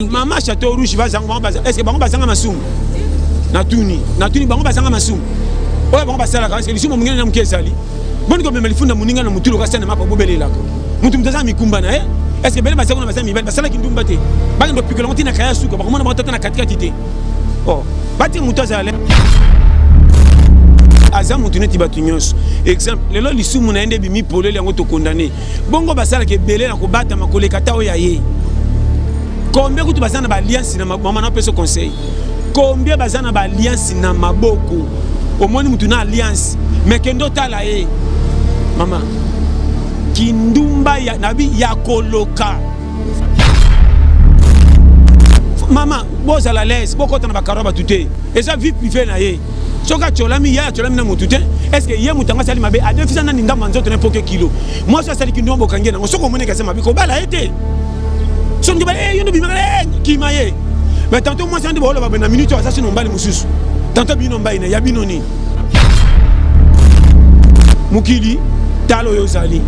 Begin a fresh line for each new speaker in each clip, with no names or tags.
Mama Chateau Rouge bazanga bango baza est-ce que bango bazanga masumu? Natuni, natuni bango bazanga masumu. Oyo bango basalaka est-ce que lisumu moninga na moke ezali? Boni komema lifunda moninga na mutu lokasa na mapa bobelelaka. Mutu mutu aza mikumba na ye. Est-ce que bele baza kuna baza mibali basalaki ndumba te? Bakende kopikola yango ti na kaya suka bakomona bango tata na katikati te. Oh, batika mutu azala aza mutu neti bato nyonso. Exemple, lelo lisumu na ye nde ebimi polele yango tokondane. Bongo basalaka ebele na kobatama koleka ata oyo ya ye. Combien kutu baza na ba alliance na mama na peso conseil. Combien baza na ba alliance na maboko. Omoni mutu na alliance mais kende otala ye. Mama kindumba ya nabi ya koloka. Mama bozala l'aise bokota na bakaro ya bato te. Eza vie privée na ye. Soki atiolami ye atiolami na mutu te est ce que ye mutu yango asali mabe adefisa nani ndambo ya nzoto na mpoke kilo mwasi asali kindumba bokangi ye nango soki omoni eke aza mabe kobala ye te soki ba eh, yo nde obimaka eh, kima ye mais tantôt mwasi ande baoloba boye na minute oyo aza sino mobali mosusu tantôt bino mbai na ya bino nini mokili tala oyo ozali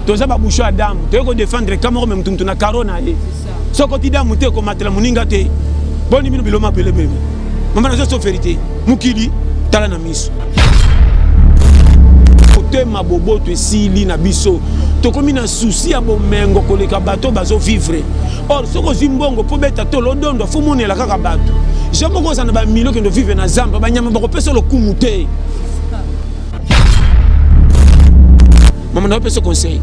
toza baboucho ya damu toyei kodefendre ka moko me motu motu na karo na ye soki oti damu te komatela moninga te boni bino biloma belebele mama nazo soferi te mokili tala na miso motema boboto esili na biso tokomi na susi ya bomengo koleka bato bazo vivre or soki ozwi mbongo mpo beta to lodondo fo monela kaka bato je moko oza na bamilio kende vivre na zamba banyama bakopesa lokumu te mama naopesa conseil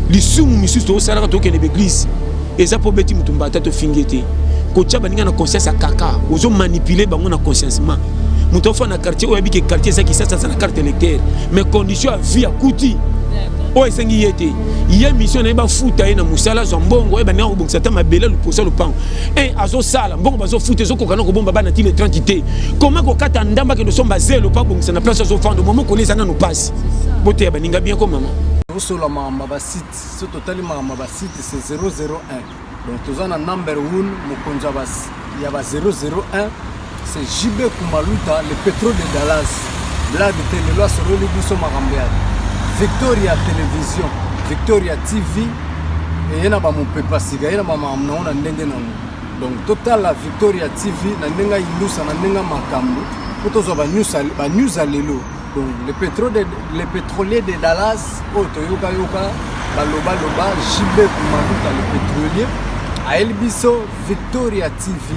lisumu misusu tosalaka tokende baeglise eza mpo obeti moto mbata tofingi ye te kotya baninga na conscience ya kaka ozo manipule bango na consciencement moto afa na quartier oyo abiki quartier eza kisasa aza na carte électeur mais condition ya vie akuti oyo esengi ye te ye mission na ye bafuta ye na mosala azwa mbongo oyo baninga kobongisa ata mabele loposa lopango e azosala mbongo bazofuta ezokoka na kobomba bana ti le 30 te koma kokata ndambo akende osomba zelo mpo abongisa na place azofanda momo kolia eza nano mpasi boteya baninga bien ko mama
tosola makambo ya basite so totali makambo ya basite c'est 001 donc toza na number 1 mokonzi ya ba 001 c'est JB Kumaluta le pétrole de Dallas blague te lelo asololi biso makambo ya Victoria Television Victoria TV eye na bamopepa sika ye na bamakambo nango na ndenge nango donc totala Victoria TV na ndenge ayindusa na ndenge makambo mpo tozwa banews ya lelo Donc le pétrole de, le pétrolier de Dallas oyo toyoka yoka baloba loba JB Kumaluta le pétrolier ayeli biso Victoria TV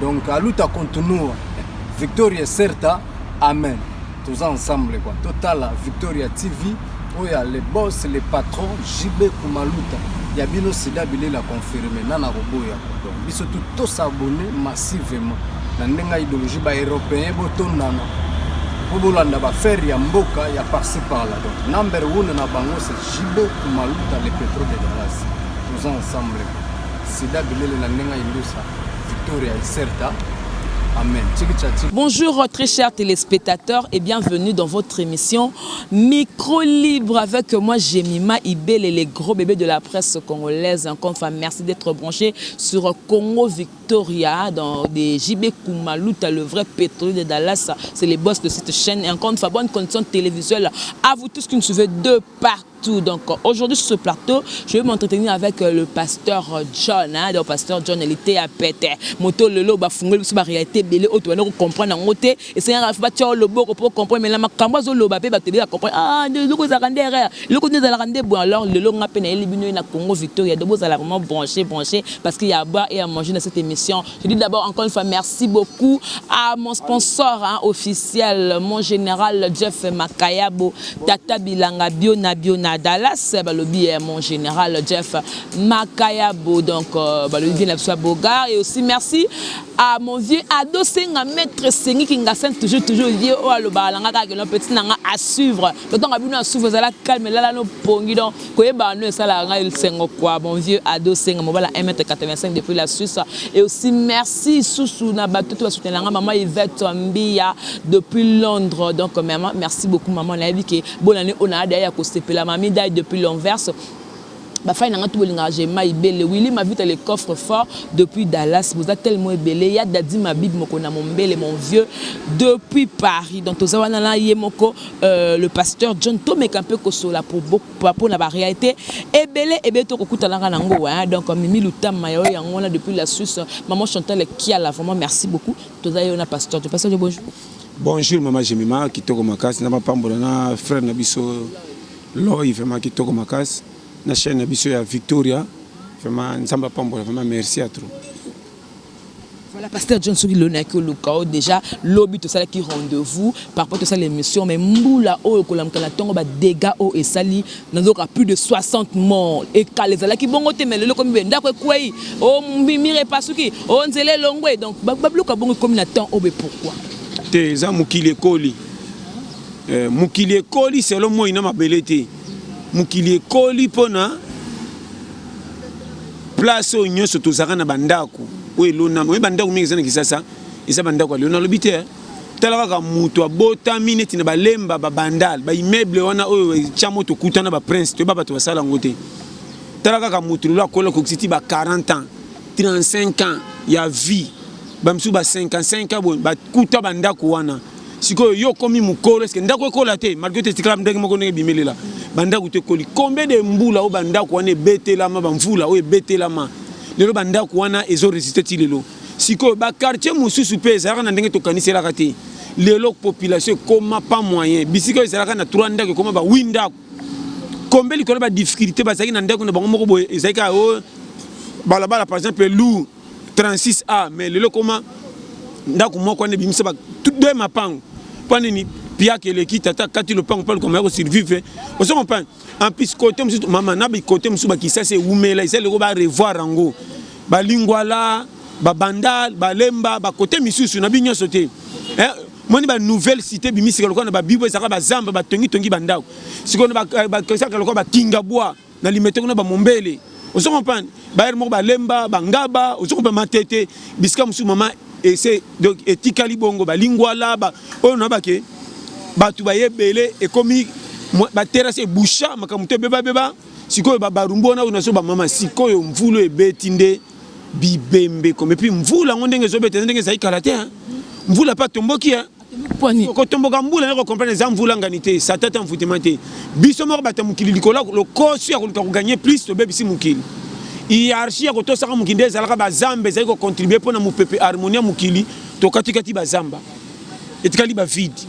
donc aluta continua Victoria certa amen toza ensemble quoi totala Victoria TV oyo ya le boss le patron JB Kumaluta ya bino sida bilela confirme nana koboya donc biso tout tosabonne massivement na ndenge ya idéologie ba européen botondana mpo bolanda bafaire ya mboka ya parci par là donc number one na bango c'est JB Kumaluta le pétrole de Dallas toza ensemble sida bilele na ndenge ya indusa Victoria Iserta Amen.
Bonjour très chers téléspectateurs et bienvenue dans votre émission Micro Libre avec moi Jemima Ibele, les gros bébés de la presse congolaise. Encore une fois, merci d'être branché sur Congo Victoria dans des JB Kumaluta, le vrai pétrolier de Dallas. C'est les boss de cette chaîne. Et encore une fois, bonne condition télévisuelle à vous tous qui nous suivez de partout. Donc aujourd'hui sur ce plateau, je vais m'entretenir avec le pasteur John. Hein, donc pasteur John, il était à pété. Moto lelo bafungoli biso ba réalité ebele oyo tobanda kocomprendre yango te esengaka fo batia loboko mpo comprendre mais na makambo azoloba mpe bato ebele bacomprendre ah eloko ezalaka nde erreur eloko nde ezalaka nde boye alors lelo nga mpe nayeli bino ye na Congo Victoria donc bozala vraiment branché branché parce qu'il y a à boire et à manger dans cette émission. Je dis d'abord encore une fois merci beaucoup à mon sponsor hein, officiel, mon général Jeff Makayabo, Tata Bilanga Biona Biona Dallas, balobi mon général Jeff Makayabo, donc euh, balobi bien la Bogar et aussi merci à mon vieux Ado Senga maître Sengi Kingasen toujours toujours vieux oyo alobaka na nga kaka que petit na nga à suivre donc bino à suivre ezala calme lala no pongi donc koyeba no esalaka ngai esengo quoi mon vieux Ado Senga mobala 1m85 depuis la Suisse et aussi merci susu na bato to basoutenir nga maman Yvette Mbiya depuis Londres donc maman merci beaucoup maman nayebi ke bonne année oyo na ya kosepela mami dai depuis l'Anvers. Bafai na nga to bolingaka Jema Ibele, Willy Mavita le coffre fort depuis Dallas, boza tellement ebele, ya Dadi Mabib moko na Mombele mon vieux depuis Paris. Donc toza wana na ye moko le pasteur John tomeka mpe kosola pour beaucoup na ba réalité ebele ebele tokokutanaka nango hein. Donc Mimi Lutama ya oyo yango wana depuis la Suisse, maman Chantal Kiala, vraiment merci beaucoup. Toza yo na pasteur John. Pasteur John, bonjour.
Bonjour maman Jemima, kitoko makasi na mapambola na frère na biso Loy, vraiment kitoko makasi na chaîne na biso ya Victoria, vraiment Nzambe apambola, vraiment merci à trop.
Voilà, pasteur John, soki lelo nayaki oluka oyo déjà lobi tosalaki rendez-vous par rapport tosala émission, mais mbula oyo kolamuka na ntongo, badégâts oyo esali, nazoka plus de 60 morts. Ekala ezalaki bongo te, mais lelo ekomi boye, ndako ekwei, o mur epasuki, o nzela elongwe. Donc babiloko ya bongo ekomi na temps oyo, be pourquoi?
Te, eza mokili ekoli. Mokili ekoli selo moi na mabele te. Mokili ekoli mpona place oyo nyonso tozalaka na bandako oyo elonama. Oyo bandako mingi eza na Kisasa eza bandako ya lelo. Nalobi te, tala kaka moto abotami neti na Balemba, Babandal, baimmeuble wana oyo etya moto okutana baprince, toyeba bato basala yango te. Tala kaka moto lelo akola kokisi ti ba 40 ans, 35 ans ya vie, bamisusu ba 55 ans boye, bakuta bandako wana. Sikoyo yo okomi mokolo, eske ndako ekola te? Malgré te etikala ndenge moko ndenge ebimelela bandako te, ekoli. Combien de mbula oyo bandako wana ebetelama, bamvula oyo ebetelama, lelo bandako wana ezoresiste ti lelo. Sikoyo baquartier mosusu mpe ezalaka na ndenge tokaniselaka te. Lelo population ekoma pas moyen, bisika oyo ezalaka na 3 ndako ekoma ba 8 ndako. Kombe likolo badifficulté bazalaki na ndako na bango moko boye, ezalaki kaka oyo balabala, par exemple lu 36A, mais lelo ekoma ndako moko wana ebimisa ba deux mapango. Mpo nini? Piaka eleki, tata kati lopango mpo aluka ya kosurvivre. Ozo comprendre? En plus côté mosusu, mama, na bikote mosusu bakisasi ewumela, eza lelo barevoir yango, Balingwala, Babandal, Balemba, bakote misusu na bi nyonso te. Moni banouvelle cité bimisika lokola na babibo ezalaka bazamba, batongitongi bandako. Sikoyo bakesaka lokola Bakingabwa na Limete kuna, Bamombele, ozo comprendre, bayere moko Balemba, Bangaba, ozo comprendre, Matete, bisika mosusu, mama, ese donc etikali bongo. Balingwala oyo na bake bato baye ebele, ekomi baterrasse ebusha, makambo te, ebebabeba. Sikoyo babarumbu wana oyo nazo bamama, sikoyo mvula ebeti nde bibembe kome. Et puis mvula yango ndenge ezobeta eza ndenge ezali kala te. Mvula mpe atomboki, kotomboka mbula na kocomprendre eza mvula ngani te, sata te, mfutema te. Biso moko bato ya mokili, likolo lokoso ya koluka kogagner plus, tobebisi mokili. Hiérarchie ya kotosaka mokili nde ezalaka bazamba, ezali kocontribuer mpo na mopepe, harmonie ya mokili. Tokatikati bazamba, etikali bavide,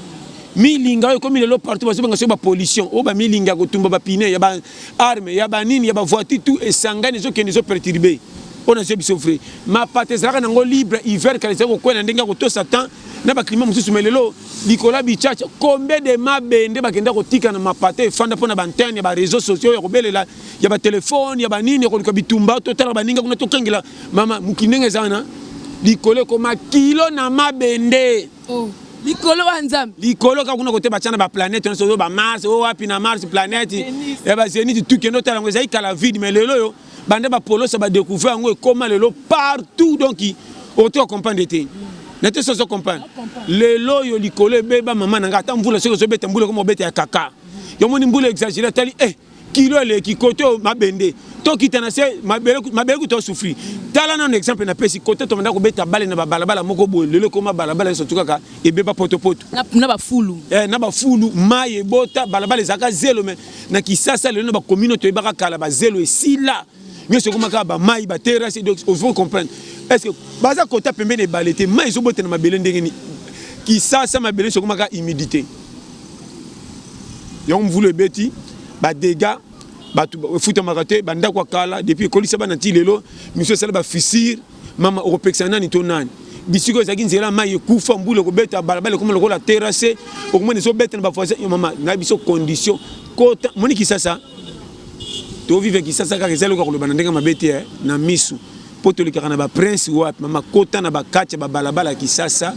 milinga oyo ekomi lelo partout, bazobenga soki bapollution oyo, bamilinga ya kotumba, bapine ya baarme, ya banini, ya bavoiture, tout esangani, ezokende, ezoperturber. Oyo nazwi biso vrai mapata ezalaka nango libre hiver kala, ezali kokwea na ndenge ya kotosa temps na baclimat mosusu. Mais lelo likolo ya bichacha, combien de mabende bakenda kotika na mapata efanda mpo na baantenne ya baréseau sociaux, ya kobelela, ya batelefone, ya banini, ya koluka bitumba, totala baninga kuna, tokengela. Mama, mokili ndenge eza wana, likolo ekoma kilo na mabende.
Oh. Likolo wa Nzambe.
Likolo kaka kuna kote batya na baplanète nyonso oyo, bamars oyo wapi, na Mars, planète ya bazénith, tukende otala yango, ezali kala vide. Mais lelo oyo banda bapolosa badécouvrir yango, ekóma lelo partout. Donc otoka comprendre te na te, sozo comprendre. Lelo oyo likolo ebeba, mama na nga, ata mvula soki ozobeta, mbula ekoma obeta ya kaka. Yomoni mbula exagéré, atali kilo eleki kote oyo mabende, tokita na se mabele kuta osouffrir. Tala nano exemple napesi, kote tobanda kobeta bale na babalabala moko boye, lelo ekoma balabala nyonso tu kaka ebeba potopoto.
Na bafulu.
Na bafulu, mai ebota, balabala ezalaka zelo. Mais na Kisasa lelo, na bacommune toyebaka kala, bazelo esila nyonso, ekoma kaka bamai, baterrasse. Donc ozo comprendre, est ce que baza kota pembeni ebale te, mai ezobota na mabele ndenge nini? Kisasa mabele nyonso ekoma kaka humidité. Yango mvula ebeti, badégâts, bato efutamaka te. Bandako ya kala depuis ekolisa bana ti lelo, miso esala bafissure. Mama, okopekisa nani to nani? Bisika oyo ezalaki nzela mai ekufa, mbula ekobeta, balabala ekoma lokola terrasse, okomona ezobeta na bavoisin. Mama na biso, condition kota moni Kisasa, tovivre Kisasa kaka, eza eloko ya koloba na ndenge mabe te na misu mpo tolekaka na baprince wapi. Mama, kota na bakati ya babalabala ya Kisasa,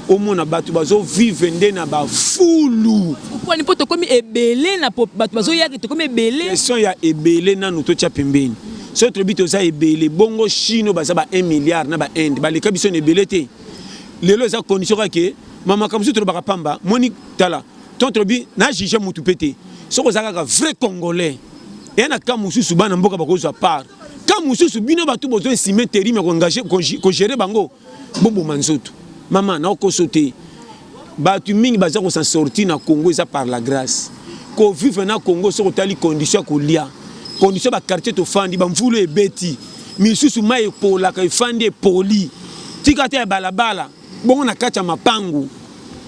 omona bato bazovivre nde na bafulu.
Pwani? Mpo tokomi ebele na bato bazoyaka, tokomi ebele.
Question ya ebele nanu totya pembeni. Soki tolobi toza ebele bongo, Chine baza ba 1 milliard na baInde baleka biso na ebele te. Lelo eza condition kaka ke makambo mosusu tolobaka pamba. Moni, tala, to tolobi na juge mutu mpe te. Soki oza kaka vrai Congolais, Eya na cas mosusu bana mboka bakozwa part. Cas mosusu bino bato bozo esime intérim ya koengage kogérer bango, boboma nzoto. Mama, naokoso te. Bato mingi baza ko s'en sortir na Congo eza par la grâce. Kovivre na Congo, soki otali condition ya kolia, condition ya baquartier tofandi, bamvula ebeti misusu, mai epolaka, efandi, epoli, tika te ya balabala bongo na kati ya mapangu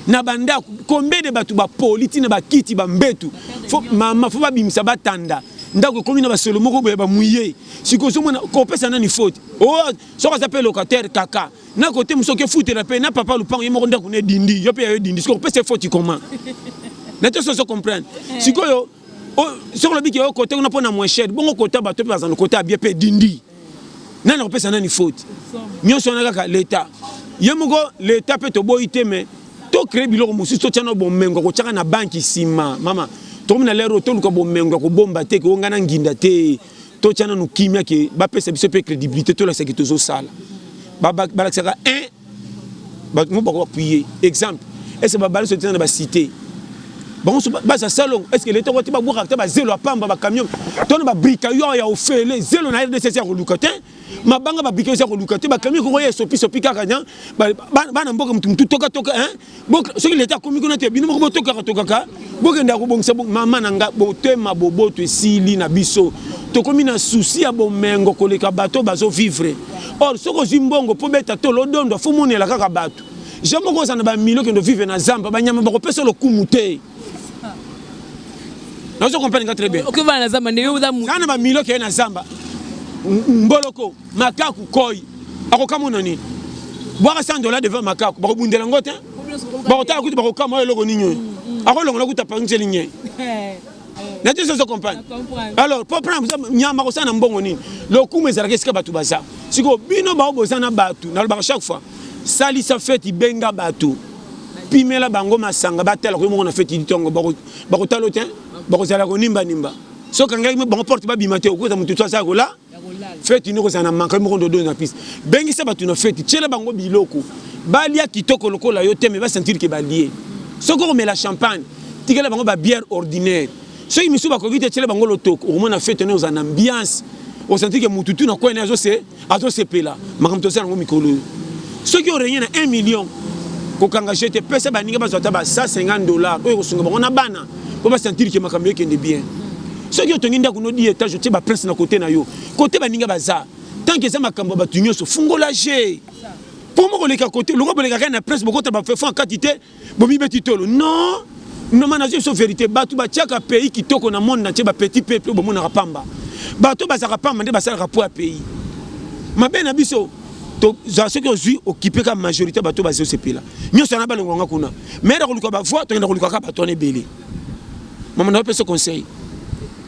na bandako, combien de bato bapoli ntina bakiti, bambetu. Fo mama, fo babimisa, batanda ndako ekomi na basolo moko boye bamuye. Sikoyo ozomona kopesa nani faute? O soki aza mpe locataire kaka na kote mosu, oke futela mpe na papa lupango ye moko, ndako na edindi, yo mpe yayo edindi. Sikoyo kopesa faute comment? Na te soso comprendre. Sikoyo soki olobi ke okote kuna mpo na moins cher, bongo kota bato mpe baza na kota ya bien mpe edindi, nani akopesa nani faute? Nyonso wana kaka leta ye moko. Leta mpe toboyi te, mais tocrée biloko mosusu, totia na bomengo ya kotiaka na banki nsima. Mama, tokomi na lere oyo toluka bomengo ya kobomba te, ke onga na nginda te. Totia nanu kimia, ke bapesa biso mpe crédibilité, tolakisaki tozosala. Balakisaka 1 bato mo bako appuyer. Exemple, est ce babali so tina na bacité bango so baza salongo? Est ce que leta koti babwakaka te bazelo ya pamba, bacamion to na babrika yo ya ofele? Zelo na RDC ya koluka te, mabanga babrika eza koluka te, bacamion kokoya esopisopi kaka nya bana mboka, mutu mutu tokatoka. Soki leta akomi kuna te, bino moko botokaka tokaka, bokende kobongisa. Mama na nga, botema boboto esili na biso, tokomi na souci ya bomengo koleka bato bazovivre. Or soki ozwi mbongo mpo beta tolo odondo, fo monela kaka bato. Je moko oza na bamilio, kende vivre na zamba, banyama bakopesa lokumu te. Nazo comprendre nga très bien.
Okevana na zamba ndenge oza.
Kana bamilio, keye na zamba, mboloko, makaku, koi akokamona nini? Bwaka 100 $ devant makaku, bakobundela yango te, bakotala kutu, bakokama oyo eloko nini oyo, akolongola kutu apangiseli nye na te. Sozo comprendre? Alors po prendre nyama kosala na mbongo nini? Lokumu ezalaka esika bato baza. Sikoyo bino bao boza na bato, nalobaka chaque fois, salisa feti, benga bato, pimela bango masanga, batala koyo moko na feti ntongo, bakotala te, bakozala konimbanimba. Soki kangaki bango porte, babima te, okoza motu to aza kola feti nini, kozala na manka moko ndodo na piste. Bengisa bato na feti, tiela bango biloko balia kitoko lokola yo te, mais basentir ke balie. Soki okomela champagne, tikela bango babière ordinaire. Soki misusu bakoki te, tiela bango lotoko. Okomona fete no ozala na ambiance, osentir ke mutu tu na kwene azosepela. Makambo tosala yango mikolo oyo, soki orenye na 1 million, kokanga je te, pesa baninga bazwa ata ba 150 $ oyo kosunga bango na bana mpo basentir ke makambo ekende bien. Soki otongi ndako no 10 étage, otie baprince na kote na yo, kote baninga baza, tant que eza makambo ya bato nyonso, fungola je mpo moko oleka kote loko boleka kaka na prince, bokota bafefo kati te, bomibeti tolo. Non, non, ma nazwi biso vérité. Bato batiaka pays kitoko na monde entier, bapetit peuple bomonaka pamba, bato bazalaka pamba nde basalaka po ya pays. Mabe na biso tozala, soki ozwi okipe ka majorité, bato bazosepela nyonso wana, balongwanga kuna mais na koluka bavoi, tokenda koluka kaka bato wana ebele. Mama, na opesa conseil,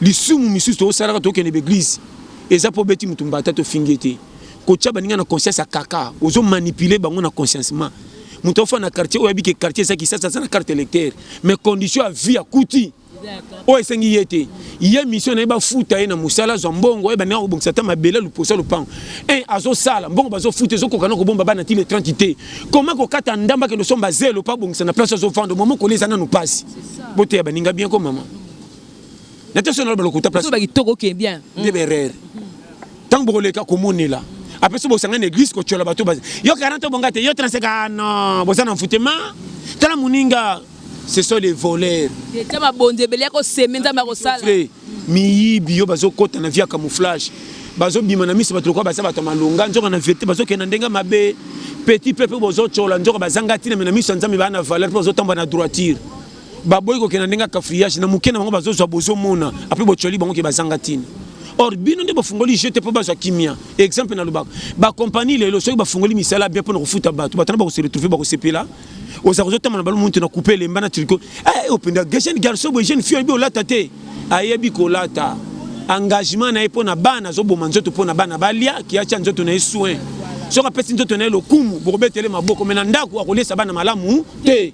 lisumu misusu tosalaka, tokende baeglise eza mpo obeti motu mbata, tofingi te, kotia baninga na conscience ya kaka, ozomanipuler bango na consciencement. Moto afa na quartier oyo ayebi ke quartier eza Kisasa, aza na carte électeur, mais condition ya vie akuti oyo esengi ye te. Ye mission na ye, bafuta ye na mosala, azwa mbongo oyo bandenge kobongisa ata mabele, luposa lopango un azosala mbongo, bazofuta, ezokoka na kobomba bana ti le 30 te. Koma kokata ndambo, akende osomba zelo mpo abongisa na place azovanda. Mama, kolia eza nanu mpasi. Boteya baninga bien ko mama na te, so naloba lokuta place.
Kitoko, ok, bien.
Nde berere ntango bokoleka komonela apesi bosanga na église, kotiola bato, yo 40 obonga te, yo 35. Ah non, boza na mfutema, tala moninga, ce sont les voleurs.
Tia mabonzi ebele ya koseme, Nzambe akosala.
Miyibi yo bazokɔta na vie ya camouflage, bazobima na miso bato lokola baza bato ya malonga, nzoka na vérité bazokende na ndenge mabe. Petit peuple bozotyola, nzoka bazanga ntina, mais na miso ya Nzambe baa na valeur mpe bazotambola na droiture. Baboyi kokende na ndenge ya cafouillage na moke na bango bazozwa, bozomona, apres botyoli bango ke bazanga ntina. Or bino nde bofungoli jeu te mpo bazwa kimia. Exemple, nalobaka, bakompagnie lelo soki bafungoli misala bien mpona kofuta bato, bato na bakose retrouver, bakosepela. Oza kozotamba na balo, muntu na coupe elemba na tricot, openda jeune garçon boye, jeune fille oyebi olata te, ayebi kolata. Engagement na ye mpo na bana, azoboma nzoto mpo na bana balia, kiatia nzoto na ye soin. Soki apesi nzoto na ye lokumu, bokobetele maboko, mais na ndako akoliesa bana malamu te.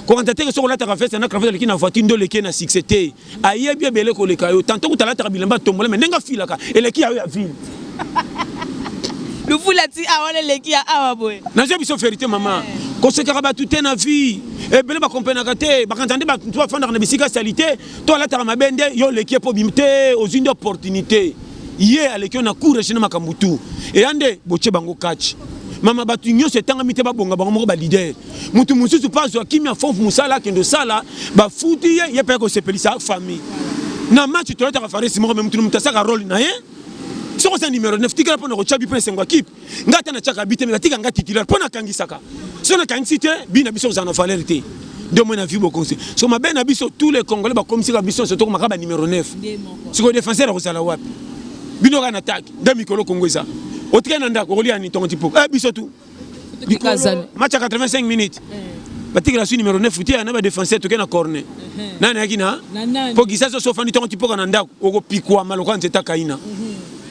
Kokanta teke soki olataka veste na cravate, oleki na voiture nde oleki ye na succès te. Ayebi ebele koleka yo. Tanto kuta alataka bilamba tombola, mais ndenge afilaka eleki yayo ya ville.
Lufula ti awa wana eleki ya awa boye.
Nazwa biso verite mama. Kosekaka bato te na vie. Ebele bakomprenaka te, bakanisa nde bato bafandaka na bisika salite to alataka mabe nde yo oleki ye mpo obimi te, ozwi nde opportunité. Ye aleki yo na courage na makambo tout. Eya nde botie bango catch. Mama bato nyonso etangami te babonga bango moko ba leader. Moto mosusu mpe azwa kimia fomf mosala akende osala bafuti ye ye mpe akosepelisa famille. Na match tolataka faresi moko me moto na moto asaka role na ye. Soki oza numero 9 tikala mpo na kotya bi mpo na esengo ya kipe. Nga ata natyaka bi te me batika nga titulaire mpo nakangisaka. Soki nakangisi te bi na biso kozala na valeur te. Nde omoni na vie bokonzi. So mabe na biso tous les Congolais bakomisaka biso nyonso tokomaka ba numero 9. Sikoyo défenseur akozala wapi? Bino kaka na attaque nde mikolo Congo eza. Otikali na ndako okolia nini tongo ti poko? Eh biso tout. Match ya 85 minutes. Batikela su numero 9 te na ba défenseur toke na corner. Nani ayaki na? Po Gisasa so ofandi tongo ti poka na ndako okopikwama lokola nzete ya kaina.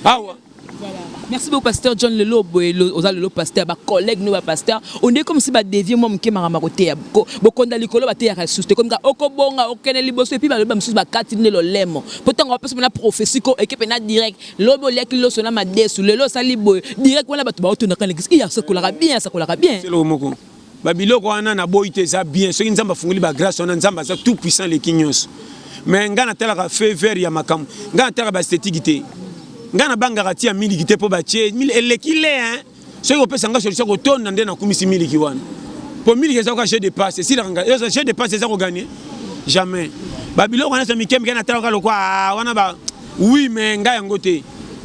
Awa
Voilà. Merci beaucoup pasteur John lelo boye oza lelo pasteur ba collègue no ba pasteur on est comme si ba dévier moi muke makamba koteya bokonda likolo bateyaka lisusu te comme ka okobonga okende liboso et puis balobi ba misusu bakati nde lolemo po ntango bapesa mpena prophétie ko eke mpena direct lobi oliaki loso na madesu lelo osali boye direct wana bato baotunaka na église iya asakolaka bien asakolaka bien
eloko moko babiloko wana naboyi te eza bien soki nzambe afungoli bagrâce wana nzambe aza tout puissant leki nyonso mais ngai natalaka feu vert ya makambo ngai natalaka baesthétique te ngai nabangaka tia miliki te mpo batie eleki le hein soki kopesa ngai solution kotonda nde nakumisi miliki wana mpo miliki eza kaka jeu de passe esilaka ngai eza jeu de passe eza koganye jamais babiloko wana nyonso mike mike natalaka lokwa ah, wana ba oui mais ngai yango te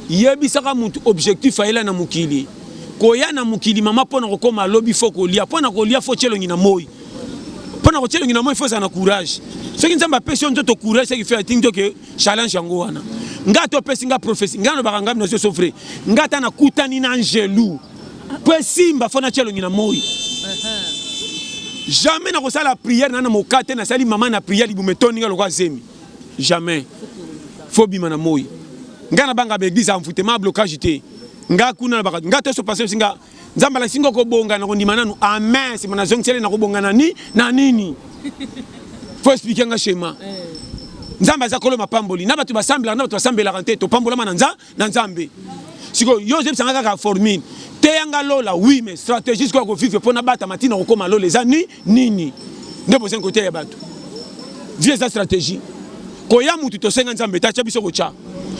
yebisaka motu objectif ayela na mokili Koya na mokili mama pona kokoma lobi faut kolia pona kolia faut tia elongi na moyi pona kotia elongi na moyi faut ozala na courage soki nzambe apesi yo nzoto courage ce qui fait atindi yo ke challenge yango wana nga ata opesi nga prophetie nga nalobaka nga nazo so vrai nga ata nakutani na angelu po esimba faut natia elongi na moyi jamais nakosala prière na na mokate nasali mama na prière libumu etondi nga lokola zemi jamais faut bima na moyi nga na banga ba église envoûtement blocage te Nga kuna na baka nga toso pasteur singa nzambe alakisi nga kobonga na kondima nanu amen sima na zongisele na kobonga na ni na nini faut expliquer nga schéma eh. nzambe aza kolo mapamboli na bato basambelaka na bato basambelaka te topambolama na nza na nzambe sikoyo yo ozebisa nga kaka formule teya nga lola oui mais stratégie sikoyo ya kovivre mpo nabatama ntina kokóma lola eza ni nini nde bozangi koteya bato vie eza stratégie koya mutu tosenga nzambe te atya biso kotya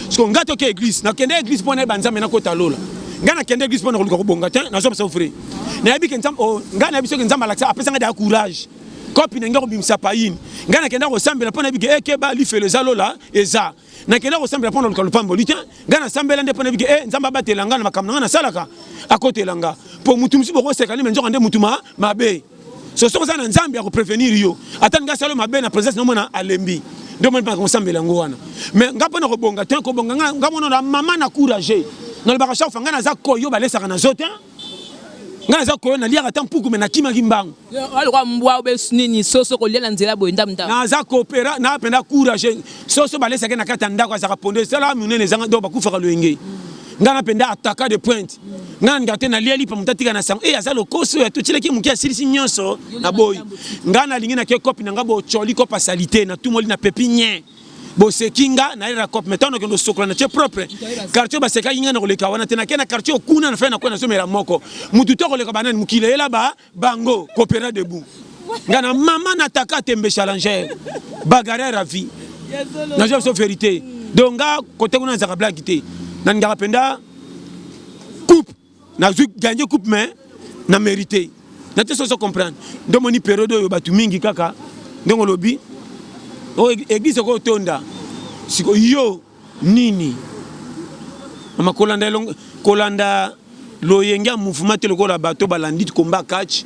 siko nga toke eglise nakende eglise mpo nayeba nzambe nakota lola nga nakende eglise mpo na koluka kobonga te nazwa biso vrai nayebi ke nzambe oh, nga nayebi soki nzambe alakisa apesa nga deya courage kopi na ngai kobimisa payine nga nakenda kosambela mpo nayebi ke ekeba eh, lifelo eza lola eza nakenda kosambela mpo na luka lopamboli te nga nasambela nde mpo nayebi ke eh, nzambe abatela nga na makambo na nga nasalaka akotela nga mpo mutu mosusu bokoseka nde me nzoka nde mutu mabe So soki oza na Nzambe ako prevenir yo. Ata nga salo mabe na presence na mona alembi. Nde omoni mpe kosambela yango wana. Mais nga mpo na kobonga te kobonga nga nga mona na mama na courage. Nalobaka chaque fois nga naza koyo balesaka na zo te. Nga naza koyo naliaka ata mpuku me nakimaki mbangu.
Aloka mbwa obe nini soso kolia na nzela boye ndambu ndambu.
Naza coopera na penda courage. Soso balesaka na kati ya ndako azaka ponde sala munene ezanga donc bakufaka loyenge. Nga na penda ataka de pointe. Nga na te nalia lipa moto atika na sango. Eh aza lokoso ya totielaki moke asilisi nyonso na boyi. Nga nalingi na ke kopi na nga bocholi kopa salite na tumoli na pepinier. Boseki nga na yela kopi mais tango nakende sokola na tie propre. Quartier basekaki nga na koleka wana te na ke na quartier okuna na fai na kwa nazomela moko. Mutu to koleka banani mokili eyela ba bango coopera debout. Nga na mama na taka tembe challenger. Bagarreur à vie. Nazo biso vérité. Donc nga kote kuna nazaka blague te. Nalingaka mpenza coupe. Nazwi gagner coupe mais na mérité. Na te soso comprendre. Nde omoni période oyo bato mingi kaka ndenge olobi oyo église ekotonda. Siko yo nini? Mama kolanda elongo kolanda loyenge ya mouvement te lokola bato balandi combat catch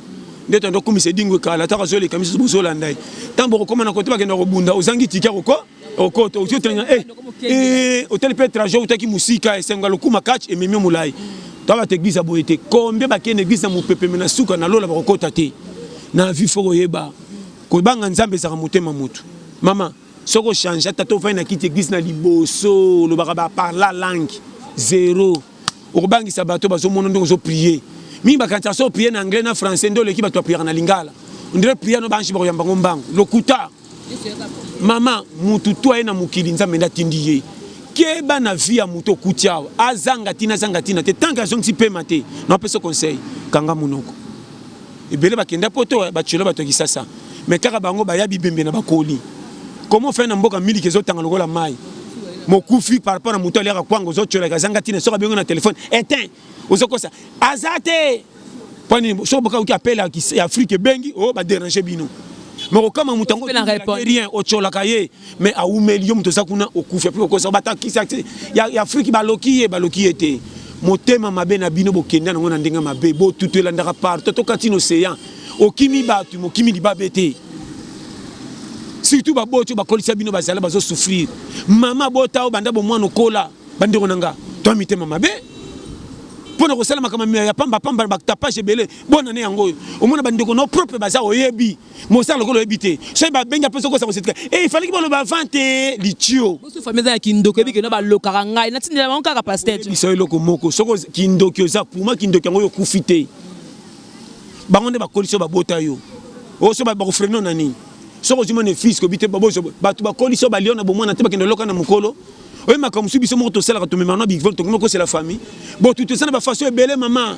nde tondo kumisa edingwe kala ataka azoleka misusu bozolanda ye ntango bokokoma na kote bakenda kobunda ozangi tike koko okota ozi otelenga eh, eh, otali mpe trajet outaki mosika esengo ya lokuma catch ememi molai to bato eglise ya boye te combien bakende eglise na mopepe me na suka na lola bakokota te na vie fo koyeba kobanga nzambe ezalaka motema motu mama Soki o change ata ofandi na kiti eglise na liboso olobaka ba parla langue zero okobangisa bato bazomona ndenge ozo prier mingi bakanisaka soki oprier na anglais na français nde oleki bato bapriaka na lingala ondire prier no baange bakoyamba ngo mbangu lokuta mama mutu to aye na mokili nzambe nde atindi ye. Keba na vie ya moto okuti awa, azanga tina azanga tina te, tant que azongisi pema te, na opesa conseil, kanga monoko. Ebele bakenda poto, ba tshelo bato ya Kisasa, mais kaka bango baya bibembe na bakoli. Comment faire na mboka miliki ezotanga lokola mayi? Mokufi par rapport na moto aliaka kwanga ozo tsholaka azanga tina soki abengi na telephone eteint ozokosa aza te. Mpo nini soki boka oki appel ya Afrique ebengi oh ba déranger bino. Mais kokama moto yango rien otsholaka ye mais awumeli yo moto oza kuna okufi apres okosa batakisa ya Afrique baloki ye baloki ye te. Motema mabe na bino bokenda nango na ndenge mabe botutu elandaka partout tokati na océan okimi bato mokimi libabe te. Surtout baboti oyo bakolisa bino bazala bazo souffrir. Mama bota oyo banda bomwana okola bandeko na nga to mitema mabe mpo na kosala makambo ya pamba pamba ba tapage ebele bonne année yango oyo omona bandeko no propre baza oyebi mosala lokola oyebi te soki babengi apesa okosa kosetika e eh, ifalaki baloba avant te litio
boso famille eza ya kindoki oyebi keno balokaka ngai natindela bango kaka pasteur
biso eloko moko soki kindoki oza puma kindoki yango oyo okufi te bango nde bakolisi yo babota yo oso bakofreno na nini soki ozwi mwana efiske obi te bato bakolisi yo balio na bomwana te bakende loka na mokolo oye makambo mosusu biso moko tosalaka tomemaka na bivol tokoma kosela famille botu toza na bafaso ebele mama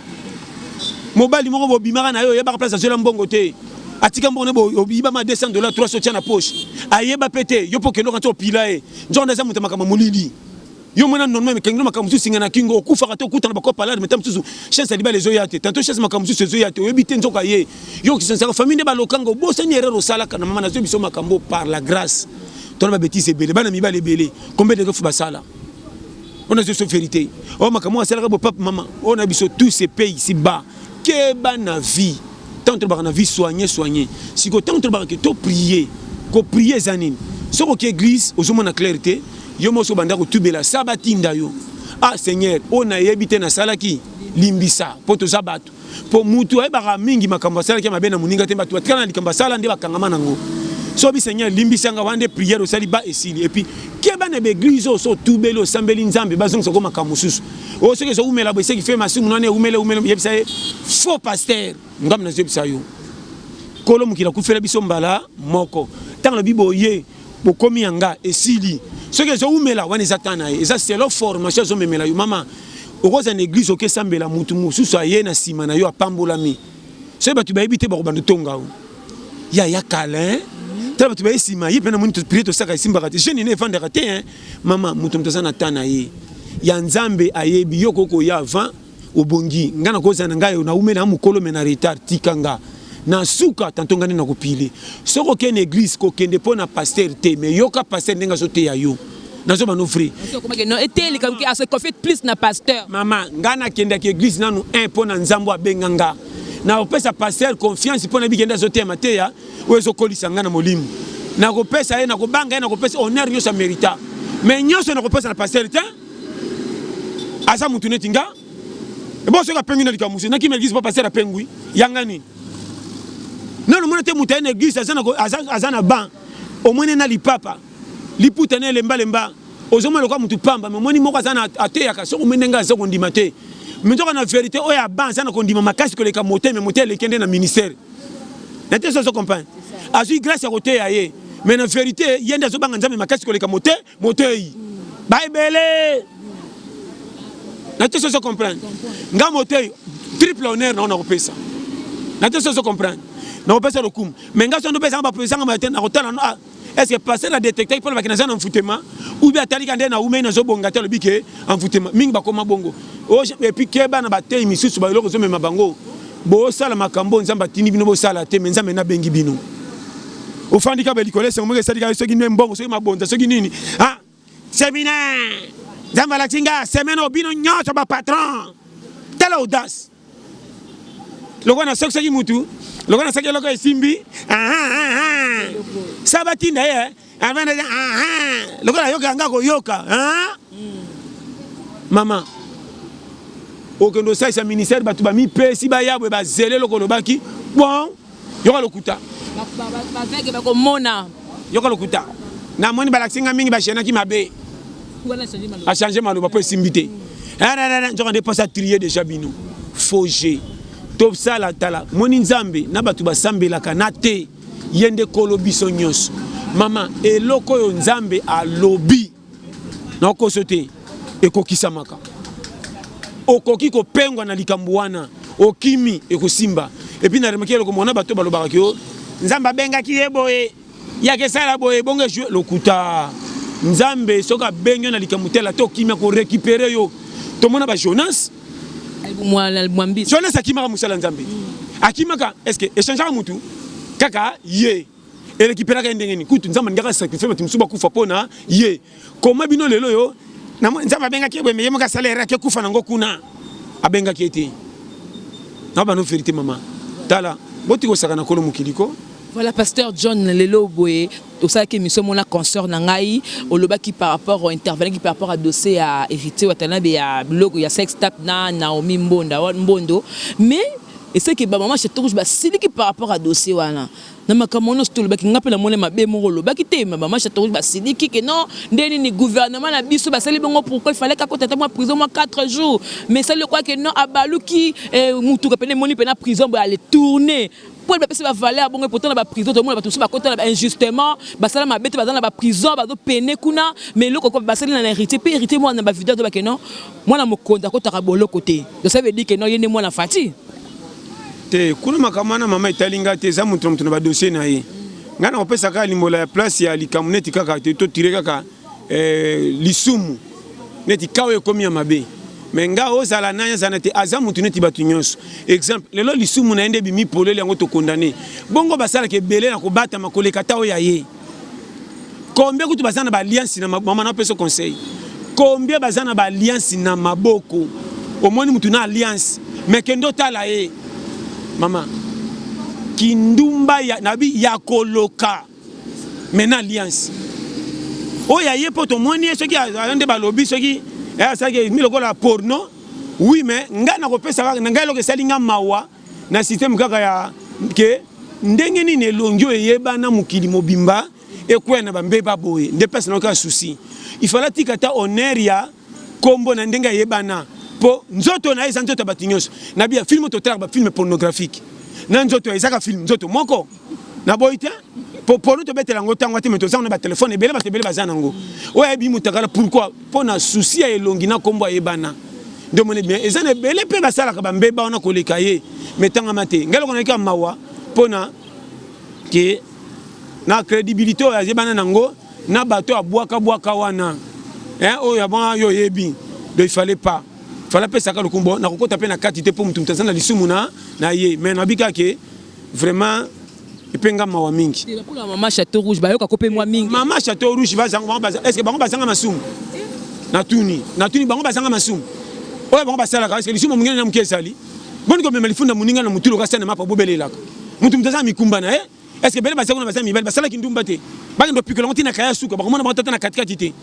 mobali moko bobimaka na ye oyebaka place azwela mbongo te atika mbongo ne oyibama 200 dollar 300 otya na poche ayeba mpe te yo mpo okende okanti opila ye nzoka nde aza moto ya makambo molili yo mwana normal mikangelo makambo mosusu singa na kingo okufaka te okutana bakopalade meta mosusu chance ya libala ezoya te tanto chance makambo mosusu ezoya te oyebi te nzoka ye yo okisanisaka famille nde balokanga obosani erreur osalaka na mama nazoyi biso makambo par la grâce tona ba betise ebele bana mibali ebele combien de fois basala on a biso vérité oyo oh, makambo asalaka bo papa mama oyo na biso tous ces pays ici bas keba na vie tant tolobaka na vie soigne soigne sikoyo ntango tolobaka ke to prier ko prier eza nini soki oke église ozomona claire te yo moko obanda kotubela sa batinda yo ah seigneur oyo nayebi te nasalaki limbisa mpo toza bato mpo mutu ayebaka mingi makambo asalaki ya mabe na moninga te bato batikala na likambo asala nde bakangama nango so bi seigneur limbisa nga wana nde prière osali ba esili epuis keba na baeglise oyo so otubeli osambeli nzambe bazongisa ko makambo mosusu oyo soki ezowumela boye seki fe masumu nani ewumele ewumele yebisa ye faux pasteur ngambo nazoyebisa yo kolo mokili akufela biso mbala moko ntango alobi boye bokomi ya nga esili soki ezowumela wana eza temps na ye eza selo formation azomemela yo mama okozala na eglise okesambela mutu mosusu aye na nsima na yo apambolami soki bato bayebi te bakobanda otonga yo ya ya kala hein tala bato baye nsima ye mpe namoni prie tosaka esimbaka te jeune ne evandaka te hein mama moto moto aza na temps na ye ya nzambe ayebi yo okoki koya avant obongi nga nakozala na ngai naumeli na mokolo me na retard tika nga na suka tanto nga nde nakopile soki okei na eglise kokende mpo na pasteur te me yoka pasteur ndenge azoteya yo nazoba no vrai
plus na pasteur
mama nga nakendaki eglise nanu 1 mpo na nzambe abenga nga nakopesa pasteur confiance mpo na bikende azoteya mateya oyo ezokolisa nga na molimo nakopesa ye nakobanga ye nakopesa honneur nyonso amerita me nyonso nakopesa na pasteur te aza mutu neti nga ebo soki apengwi na likambo mosusu nakima eglise mpo pasteur apengwi yanga nini nano omona te moto aye na eglise aza na ban omoni na lipapa liputa na elembalemba ozomona lokola motu pamba me omoni moko aza na ateyaka soki omoni ndenge aza kondima te me nzoka na verité oyo aban aza na kondima makasi koleka mote me mote eleki nde na ministère na te sozo comprendre azwi grâce ya koteya ye mais na verité ye nde azobanga nzambe makasi koleka mote moteyi ba ebele na te sozo comprendre nga moteyi triple honneur na nakopesa na te sozo comprendre nakopesa lokumu mais nga sondo pesanga bapesanga mate nakotala ah, est ce que pasteur a détectaki mpo alobaki naza na envoûtement ou bien atalika nde na umei nazobonga te alobi ke envoûtement mingi bakoma bongo oh, et puis keba na bateyi misusu baeloko ezomema bango bosala makambo nzambe atindi bino bosala te me nzambe nabengi bino ofandi kaka likolo esengo moko esali kaka soki nde mbongo soki mabonza soki nini ah seminaire nzambe alakisi nga semaine oyo bino nyonso bapatron tala audace lokola nasokisaki mutu lokola nasaki eloko esimbi sa batinda ye lokola ayoka nga koyoka mama okende osalisa ministère bato bamipesi baya boye bazele eloko olobaki bon yoka lokuta
bavege bakomona
yoka lokuta namoni balakisi nga mingi bagenaki mabe achange maloba mpo esimbi te nzoka nde mpasi atrie deja bino faux jeu tosala tala moni nzambe na bato basambelaka na te ye nde kolo biso nyonso mama eloko oyo nzambe alobi. Nakokoso te, ekokisamaka. Okoki kopengwa na likambo wana, okimi, ekosimba. Et puis na remarquer eloko mona bato balobaka ke Nzambe abengaki ye boye, yaka esala boye, bongo ejoue lokuta. Nzambe soki abengi yo na likambo tel, ata okimi, ako récupérer yo. Tomona ba Jonas. Jonas akimaka mosala Nzambe. Akimaka, est-ce que échangeaka mutu kaka ye? Erécupéraka ye ndenge nini? Kutu Nzambe alingaka sacrifier bato mosusu bakufa mpo na ye. Koma bino lelo oyo Nzambe abengaki ye boye, ye moko asala erreur, ake kufa nango kuna. Abengaki ye te. Na bano vérité mama. Tala, boti kosaka na kolo mokili ko.
Voilà, pasteur John, lelo boye osalaki émission mona concert na ngai, olobaki par rapport, intervenaki par rapport à dossier ya Héritier Watanabe ya biloko ya sex tape na Naomi Mbonda Mbondo, mais eseki bamama Chateau Rouge basiliki par rapport à dossier wana. Na makambo nyonso tolobaki, nga mpe namoni mabe moko olobaki te. Mama Chateau Rouge basiliki ke non, nde nini gouvernement na biso basali bongo? Pourquoi il fallait kakota ata mwa prison mwa 4 jours? Mais esali lokola ke non, abaluki mutuka pene, emoni mpe na prison boye, ale tourner mpo bapesi bavaleur bongo. Pourtant na baprison tomona bato mosusu bakota na injustement, basala mabe te, baza na baprison, bazopene kuna. Mais eloko basali na Héritier mpe, Héritier mwana na bavideo tobake non, mwana mokonzi akotaka boloko te. Donc ça veut dire que non, ye nde mwana Fati.
Te, kuna makambo wana, mama, etali nga te. Eza moto na moto na badossier na ye. Ngai na kopesa kaka limbola ya place ya likambo neti kaka te, totire kaka lisumu neti ka oyo ekomi ya mabe. Me nga ozala nani, azala te, aza motu neti bato nyonso. Exemple, lelo lisumu na ye nde ebimi polele, yango tokondane bongo. Basalaka ebele na kobatama koleka ta oyo ya ye. Combien kutu baza na baalliance na mama? Napesa conseil, combien baza na baalliance na maboko? Omoni mutu na alliance, mais kende otala ye, mama, kindumba ya, nabi ya koloka, mais na alliance oyo aye mpo tomoni ye. Soki ayo nde balobi, soki asalaki mi lokola porno, oui, mais ngai nakopesa kaka na ngai eloko esali nga mawa na système kaka ya ke ndenge nini elongi oyo eyebana mokili mobimba ekwea na bambeba boye. Nde mpasi na kaka souci, il fallait atika ta honneur ya kombo na ndenge ayebana, mpo nzoto na ye eza nzoto ya bato nyonso. Na bia film, totalaka bafilm pornographique na nzoto, ezaka film nzoto moko. Naboyi te, po porno tobetela yango ntango te, me toza na batelefone ebele, bato ebele baza nango. Oyo ayebi motakala, pourquoi? Mpo na souci ya elongi na kombo ayebana. Nde omoni bien, eza na ebele mpe basalaka bambeba wana koleka ye, me tangama te. Ngai eloko nayaki ya mawa mpo na ke na crédibilité oyo ayebana nango na bato abwaka-bwaka wana, oyo abwaka yo oyebi. Donc il fallait pas, fallait apesaka lokumbo. Nakokota mpe na kati te, mpo motu moto aza na lisumu na ye, mais nabi kaka ke vraiment epenga mawa mingi.
Mpona mama Chateau Rouge, bayokako mpe mwa mingi.
Mama Chateau Rouge bazanga bango baza, est ce que bango bazanga masumu? Natuni, bango bazanga masumu oyo bango basalaka? Est ce que lisumu monene na moke ezali boni komema lifunda moninga na motu loka sene mapa bobelelaka mutu? Moto aza na mikumba na ye. Est ce que ebele baza kuna, baza mibali, basalaki ndumba te? Bakende opikola yango ntina kaya suka, bakomona bango tata na katikati te.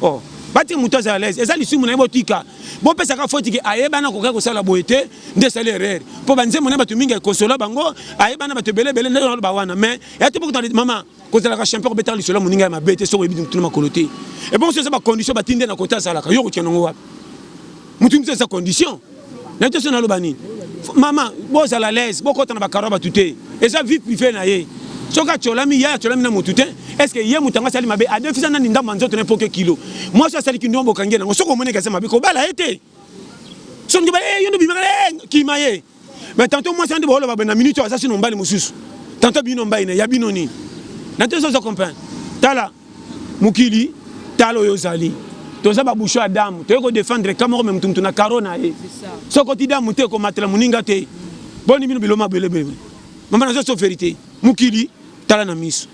Oh, batika moto azala l'aise, eza lisumu na ye. Botika, bopesaka foti ke ayebana kokai kosala boye te, nde esali erreur, mpo banzembo na bato mingi ekosola bango, ayebana bato ebele ebele nde naloba wana. Mais ya te bokota mama kozalaka champion, kobetaka lisolo ya moninga ya mabe te soki oyebi motu na makolo te. Ebongo so eza bacondition batinde na kota azalaka yo kotia nango wapi? Motu mosu eza condition na te. So naloba nini, mama? Bozala l'aise, bokɔta na bakaro ya bato te. Eza vie privée na ye. Soki atiolami, ye atiolami na motu te. Est ce que ye moto yango asali mabe? Adefisa nani ndambo ya nzoto na ye mpo ke kilo mwasi asaliki ndumba, bokangi ye nango. Soki omoneki aza mabe, kobala ye te. Soki yo nde obimaka, kima ye. Mais tantôt mwasi ande booloba boye, na minute oyo aza sino mobali mosusu, tantôt bino mbai na ya bino nini na te. Ozo comprendre? Tala mokili, tala oyo ozali. Toza babouchon ya damu, toye kodefendre ka moko, me mutu mutu na karo na ye. Soki oti damu te, komatela moninga te. Boni bino biloma belebele, mama, nazo so vérité. Mokili, tala na miso.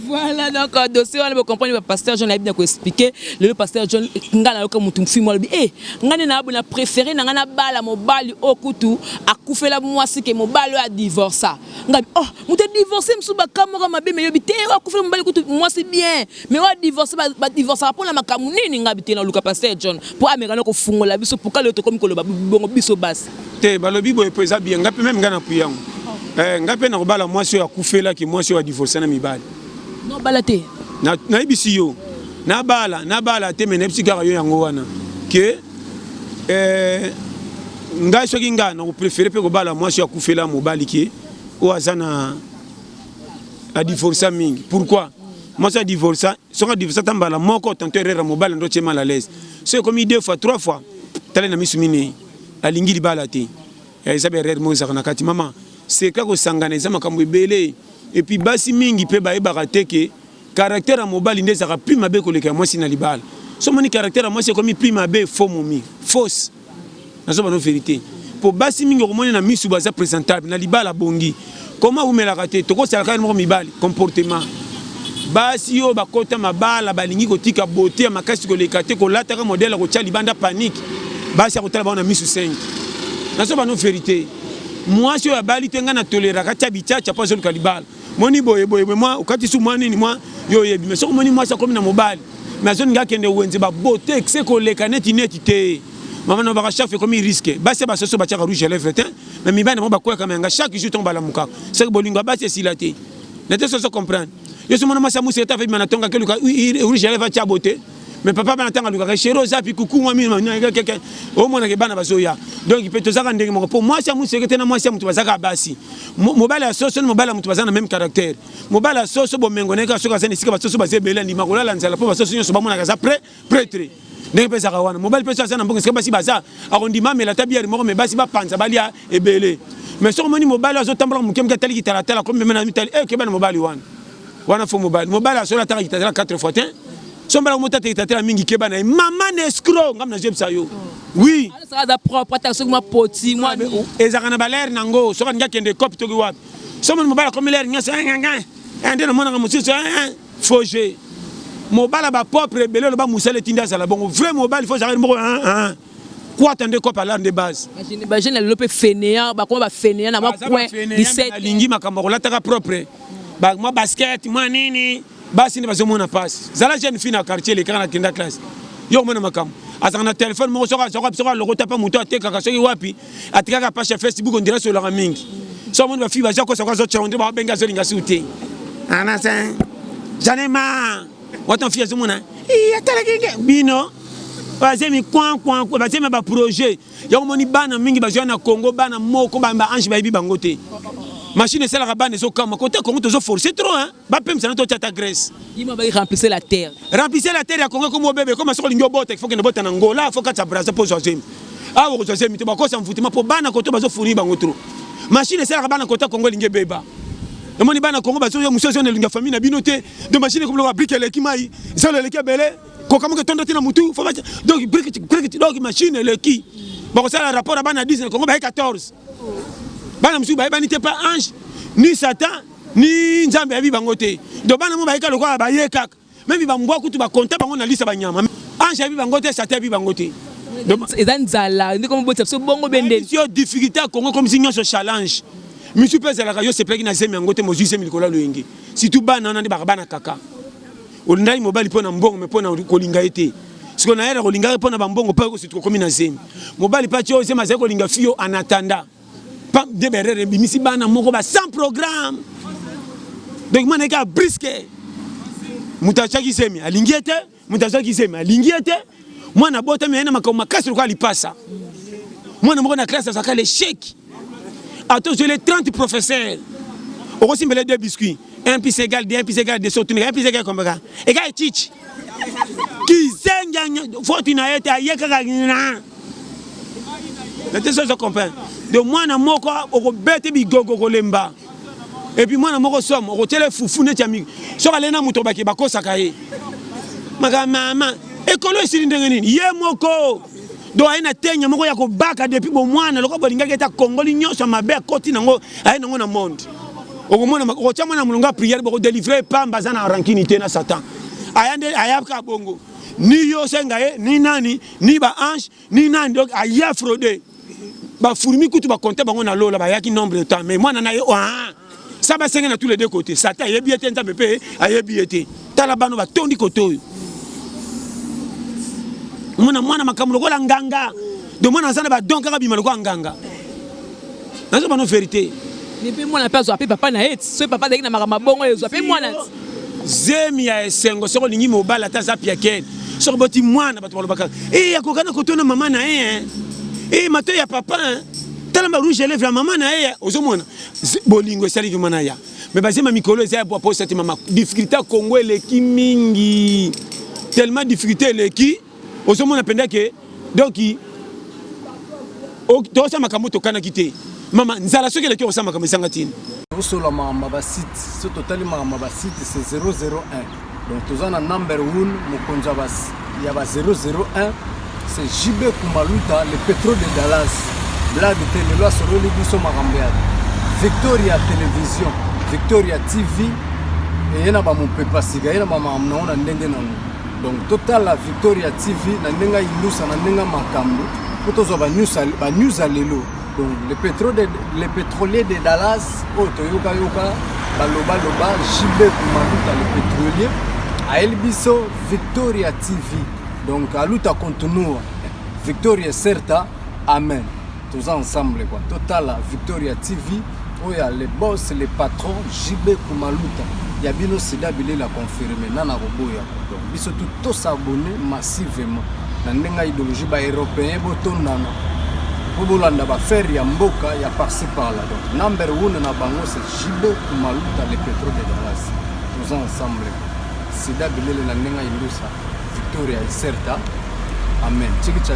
Voilà, donc dossier wana bocomprendre. Ba pasteur John ayebi na koexpliquer lelo. Pasteur John, ngai nayoka motu mfimo alobi e ngai nde na na préféré na ngai nabala mobali oyo kutu akufela mwasi ke mobali oyo adivorsa. Ngai oh, moto adivorce mosusu baka moko mabe, me yobi te oyo akufela mobali kutu mwasi bien, mais oyo adivorce, badivorcaka mpona makambo nini? Ngai te, naluka pasteur John mpo ameka na kofungola biso pourquoi lelo tokomi koloba bongo biso basi.
Te, balobi boye mpo eza bien. Ngai mpe meme ngai na pui yango. Ngai mpe nakobala mwasi oyo akufelaki mwasi oyo adivorce na mibali.
Nobala te.
Nayebisi yo, nabala, nabala te, me nayebisi kaka yo yango wana ke ngai soki ngai nakopréféré mpe kobala mwasi oyo akufela mobali ke oyo aza na adivorsa mingi. Pourquoi? Mwasi adivorsa, soki adivorsa ata mbala moko, tanto erreur ya mobali ndo tie mal à l'aise. Soki ekomi deux fois, trois fois, tala na misu minei, alingi libala te. Eza ba erreur moko ezalaka na kati mama. Secret kosangana eza makambo ebele. Et puis basi mingi pe bayebaka te ke caractère ya mobali nde ezalaka plus mabe koleka ya mwasi na libala. Soki omoni caractère ya mwasi ekomi plus mabe, faux momi, fausse. Nazo bano verite. Po basi mingi okomoni na misu baza presentable na libala bongi. Comment awumelaka te? Tokosala kaka moko mibali comportement. Basi oyo bakota mabala balingi kotika beauté ya makasi koleka te, kolataka modèle ya kotia libanda panique. Basi akotala bango na misu 5. Nazo bano verite. Mwasi oyo abali te ngai na toleraka atia bichacha po azoluka libala. Moni boye boye boye mwa okati su mwa nini mwa yo oyebi. Mais soki omoni mwasi akomi na mobali mais azolinga akende wenze ba beauté excès koleka neti neti te. Mama na baka chaque ekomi risque. Basi ya basoso batiaka rouge à lèvres te, mais mibali na bango bakweyaka mayanga chaque jour ntango balamukaka. Soki bolingo ya basi esila te. Na te soso comprendre. Yo soki omona mwasi ya musika te afebima na tonga akeluka rouge à lèvres atia beauté. Mais papa bana ntango alukaka chéri oza pi kuku mwa mino keke omonaka bana bazoya. Donc mpe tozaka ndenge moko po mwasi ya musika te na mwasi ya moto bazaka basi. Mobali ya soso na mobali ya moto baza na même caractère. Mobali ya soso bomengo na ye kaka soki aza na esika basoso baza ebele andima kolala nzala po basoso nyonso bamonaka aza pretre. Ndenge mpe ezalaka wana. Mobali mpe soki aza na mbongo esika basi baza akondima amela ata bière moko mais basi bapanza balia ebele. Mais soki omoni mobali azotambola moke moke atali kitalatala akomi meme na mitali eh keba na mobali wana. Wana faux mobali. Mobali asolo ataka kitalatala 4 fois te. Soki mobali akomota kitalatala mingi keba na ye. Mama na escroc ngam nazoyebisa yo. Oui.
Aza propre ata soki mwa poti mwa
ezalaka na balere nango soki alingi akende cope toki wapi. Soki omoni mobali akomi lere nyonso nde namonaka mosusu faux jeu. Mobali ba propre ebele oloba mosala etindi azala bongo. Vrai mobali faut azalaka moko kwata nde cope alar nde base.
Ba jeune ya lelo pe fainéant, bakoma ba fainéant na mwa coin 17.
Alingi makambo kolataka propre. Ba mwa basket mwa nini basi nde bazomona pasi. Zala jeune fille na quartier lekaka na kenda classe. Yo omona makambo. Azalaka na telefone moko soki azwaka soki alokota pa moto atekaka soki wapi atekaka page ya Facebook on dirait solaka mingi. So omoni ba fille baza kosa ko azo on dirait ba benga azolinga su te. Anasa j'en ai marre. Wata fille azomona eh atalaki nge bino bazemi coin coin bazemi ba projet yango moni bana mingi bazwa na Congo bana moko ba ange bayebi bango te. Machine esalaka bana ezokamwa kota Congo tozo forcer trop hein. Bapemisa na totia ta Grèce.
Yima ba remplissez la terre.
Remplissez la terre ya Congo comme bébé comme soko lingi obota il faut kende bota na Angola faut kati ya Brazza po zwa zemi. Awa kozwa zemi te bakosa mvutema po bana koto bazo fournir bango trop. Machine esalaka bana kota Congo elingi ebeba. Omoni bana Congo bazo yo mosusu na linga famille na bino te. Donc machine ekomi lokola brique eleki mai, zalo eleki ebele, koka moko etonda te na mutu, faut batia donc brique brique donc machine eleki. Bakosala rapport ya bana 10 na Congo baye 14. Bana mosusu bayebani te pa ange ni Satan ni Nzambe ayebi bango te. Donc bana mo bayeka lokola baye kaka. Meme ba mbwa kutu ba compter bango na liste ya banyama. Ange ayebi bango te, Satan ayebi bango te.
Eza nzala nde komo botisa biso bongo bende.
Yo difficulté ya Congo comme si nyonso challenge. Misu pe ezalaka yo sepelaki na zemi yango te mozwi zemi likolo ya loyenge. Surtout bana wana nde baka bana kaka. Olingaki mobali mpo na mbongo mais mpo na kolinga ye te. Sikoyo na yera kolingaka mpo na bambongo mpo surtout okomi na zemi. Mobali pe atie oyo zemi azali kolinga fille oyo en attendant. Pam de berere ebimisi bana moko ba sans programme. Donc mwana eka brisque. Moto atiaki zemi alingi ye te, moto azwaki zemi alingi ye te. Mwana abotami aye na makambo makasi lokola lipasa. Mwana moko na classe azwaka l'échec. Ata ozweli 30 professeurs. Okosimbela deux biscuits. 1 plus égal 2, 1 plus égal 2, soki otunaka 1 plus égal combien? Égal chichi. Kizengi foti na ye te aye kaka na. Na te sozo comprendre. Donc mwana moko okobete bigogo kolemba. Et puis mwana moko somo okotiela fufu neti ya mingi. Soki alei na moto bake bakosaka ye. Maka mama ekolo esili ndenge nini? Ye moko. Donc aye na tenya moko ya kobaka depuis bomwana lokola bolingaki ete akongoli nyonso ya mabe akoti nango aye nango na monde. Okomona okotia mwana molongo ya prière boko délivrer pamba aza na rancune te na Satan. Aya nde ayaka bongo. Ni yo osenga ye ni nani ni ba ange ni nani donc aya fraude. Ba fourmi kutu ba compter bango na lola bayaki nombre de temps mais mwana na ye ah ça ba senga na tous les deux côtés. Satan ayebi ye te Nzambe pe ayebi ye te. Tala bano batondi kote oyo. Mwana mwana makambo lokola nganga. Donc mwana aza na ba don kaka bima lokola nganga. Nazo bano verite.
Mais pe mwana pe azwa pe papa na ye soki papa azalaki na makambo bongo ezwa pe mwana.
Zemi ya esengo soki olingi mobali ata aza piakene soki oboti mwana bato balobaka eh akokana kotona mama na ye eh matoi ya papa tala ba rouge à lèvres ya mama na ye ozomona bolingo esali mwana ya. Mais bazemba mikolo eza ya posa te. Mama, difficulté ya Congo eleki mingi, tellement difficulté eleki. Ozomona mpenza ke donc tokosala makambo tokanaki te. Mama, nzala soki eleki, okosala makambo ezanga ntina.
Tosola makambo ya basite. So totali makambo ya basite, c'est 001. Donc toza na number 1, mokonzi ya ba 001, c'est JB Kumaluta, le pétrole de Dallas. Blague te, lelo asololi biso makambo ya Victoria Télévision, Victoria TV. Eye na bamopepa sika, ye na bamakambo nango na ndenge nango. Donc totala Victoria TV na ndenge ayindusa, na ndenge makambo, mpo tozwa banews ya lelo. Donc le pétrolier de Dallas oyo toyokayoka balobaloba, JB Kumaluta le pétrolier, ayeli biso Victoria TV. Donc aluta continua, victoria certa, amen. Toza ensemble quoi. Totala Victoria TV oyo ya le boss, le patron JB Kumaluta ya bino. Sida bilela confirme nana koboya. Donc biso tu tos'abonner massivement na ndenge ya idéologie. Baeuropéen botondana mpo bolanda baaffaire ya mboka ya par-ci par-là. Donc number one na bango, c'est JB Kumaluta, le pétrole de Dallas. Toza ensemble. Sida bilele na ndenge ya indusa, victoria ecerta, amen. Chiki cha.